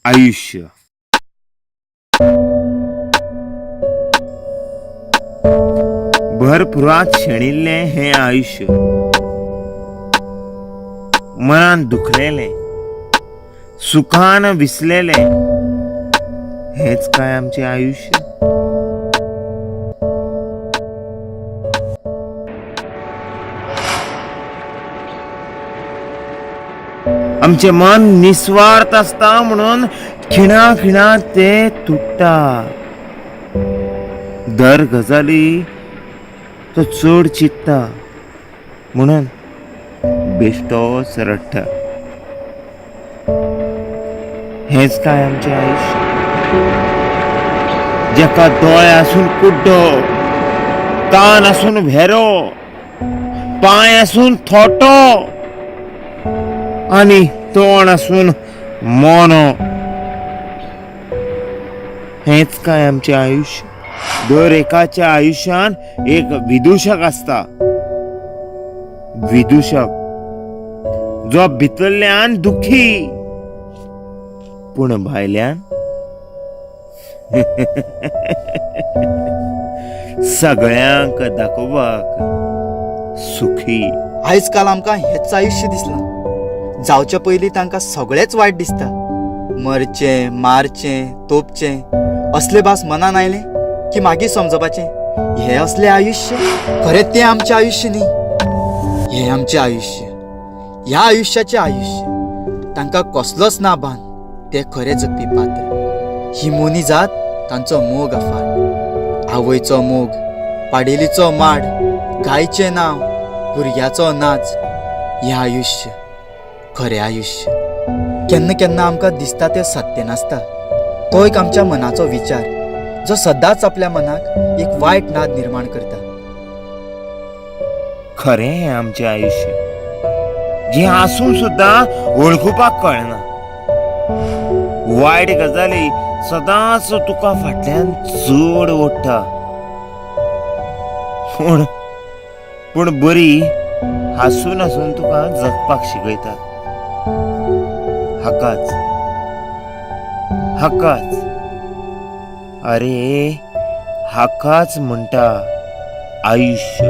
आयुश्य. भरपुरात शेणिल्लें हें आयुश्य, मनान दुखलेलें, सुखान विसलेलें हेंच काय आमचें आयुश्य. आमचें मन निस्वार्थ आसता म्हणून खिणा खिणात तें तुट्टा. दर गजाली तो चड चिंतता म्हणून बेश्टोच रडटा. हेंच काय आमचें आयुश्य. जेका दोळे आसून कुड्डो, कान आसून भेरो, पांय आसून थोटो आनी तोंड आसून मोनो, हेंच काय आमचें आयुश्य. दर एकाच्या आयुश्यान एक विदुशक आसता. विदुशक जो भितरल्यान दुखी पूण भायल्यान सगळ्यांक दाखोवपाक सुखी. आयज काल आमकां हेंच आयुश्य दिसलां. जावच्या पयलीं तांकां सगळेंच वायट दिसता. मरचें, मारचें, तोपचें असले भास मनान आयलें की मागीर समजपाचें हें असलें आयुश्य. खरें तें आमचें आयुश्य न्ही, हें आमचें आयुश्य. ह्या आयुश्याचें आयुश्य तांकां कसलोच ना बांद. ते खरें जगपी पात्र. ही मोनी जात तांचो मोग अफाट. आवयचो मोग, पाडेलीचो माड, गायचें नांव, भुरग्याचो नाच, हें आयुश्य खरें आयुश्य. केन्ना केन्ना आमकां दिसता तें सत्य नासता. तो एक आमच्या मनाचो विचार जो सदांच आपल्या मनाक एक वायट नाद निर्माण करता. खरें हें आमचें आयुश्य जें आसून सुद्दां वळखुपाक कळना. वायट गजाली सदांच तुका फाटल्यान चड ओडटा, पूण पूण बरी हांसून हांसून तुका जगपाक शिकयतात. हाकाच हाकाच अरे हाकाच म्हणटा आयुश्य,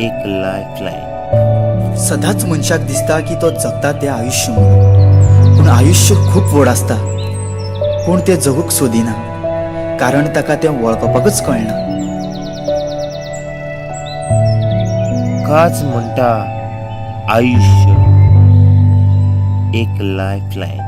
एक लायफ लायन. सदांच मनशाक दिसता की तो जगता तें आयुश्य म्हणून, पूण आयुश्य खूब व्हड आसता. पूण तें जगूंक सोदिना, कारण ताका तें वळखपाकच कळना. हाकाच म्हणटा आयुश्य, एक लायफ लायन.